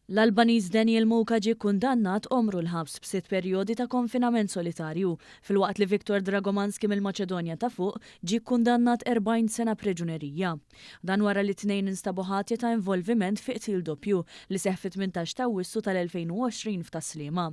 L-Albaniż Daniel Muka ġie kkundannat għomru l-ħabs b'sitt perjodi ta' konfinament solitarju, filwaqt li Viktor Dragomanski mill-Maċedonja ta' Fuq ġie kkundannat 40 sena preġunerija. Dan wara li t-tnejn instabu ħatja ta' involviment fi qtil doppju li seħħ fit-18 ta' Awwissu tal-2020 f'Tas-Sliema.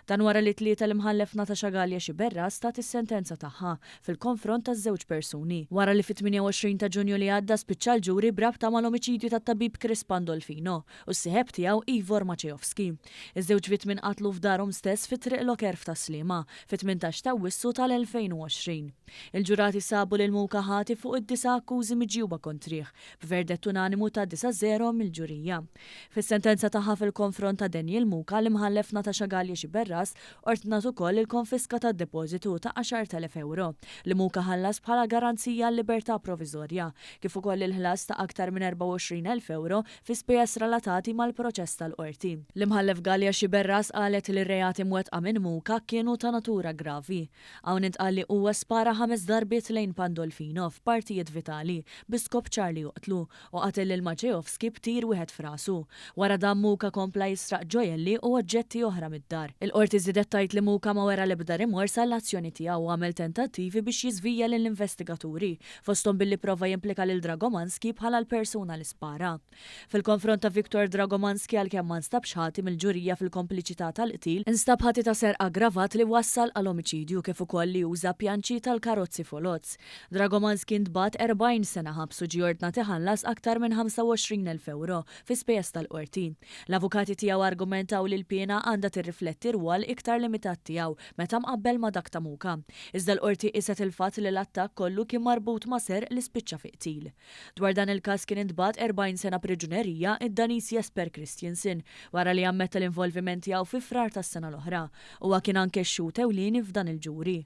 Dan wara li t-Tlieta l-Imħallef Natasha Galea Sciberras tat is-sentenza tagħha fil-konfront taż-żewġ persuni. Wara li fit-28 ta' Ġunju li għadda spiċċa l-ġuri b'rabta mal-omiċidju tat-tabib Chris Pandolfino u s-sieħeb tiegħu Ivor Maciejowski. Iż-żewġ vittmi nqatlu f'darhom stess fi Triq Locker f'Tas-Sliema, fit-18 ta' Awwissu tal-2020. Il-ġurati sabu lil Muka ħati fuq id-disa' akkużi miġjuba kontrih, b'verdett unanimu ta' disa' żero mill-ġurija. Fis-sentenza tagħha fil-konfront ta' Daniel Muka, l-Imħallef Natasha Galea Sciberras ordnat ukoll il-konfiska tad-depożitu ta' 10,000 ewro li Muka ħallas bħala garanzija għal-libertà proviżorja, kif ukoll il-ħlas ta' aktar minn 24,000 ewro fi spejjeż relatati mal-proċess tal-Qorti. L-Imħallef Galea Sciberras qalet li r-reati mwettqa minn Muka kienu ta' natura gravi. Hawn intqal li huwa spara ħames darbiet lejn Pandolfino f'partijiet vitali bi skop ċar li joqtlu u qatel lil Maciejowski b'tir wieħed f'rasu. Wara dan Muka kompla jisraq ġojelli u oġġetti oħra mid-dar. Il-Qorti żiedet tgħid li Muka ma wera l-ebda rimors għall-azzjoni tiegħu u għamel tentattivi biex jiżvija lill-investigaturi, fosthom billi prova jimplika lil Dragomanski bħala l-persuna li spara. Fil-konfront ta' Viktor Dragomanski għalkemm ma nstabx ħati mill-ġurija fil-kompliċità tal-qtil, instab ħati ta' serq aggravat li wassal għal omiċidju kif ukoll li uża pjanċi tal-karozzi foloz. Dragomanski ntbagħat 40 sena ħabs u ġie ordnat iħallas aktar minn 25,000 ewro fi spejjeż tal-qorti. L-avukati tiegħu argumentaw li l-piena għandha tirrifletti r-rwol iktar limitat tiegħu meta mqabbel ma' dak ta' Muka. Iżda l-Qorti qieset il-fatt li l-attakk kollu kien marbut ma' serq li spiċċa fi qtil. Dwar dan il-każ kien intbagħat 40 sena priġunerija id-Daniż Jesper Christiansen wara li ammetta l-involviment tiegħu fi Frar tas-sena l-oħra. Huwa kien anke x-xhud ewlieni f'dan il-ġuri.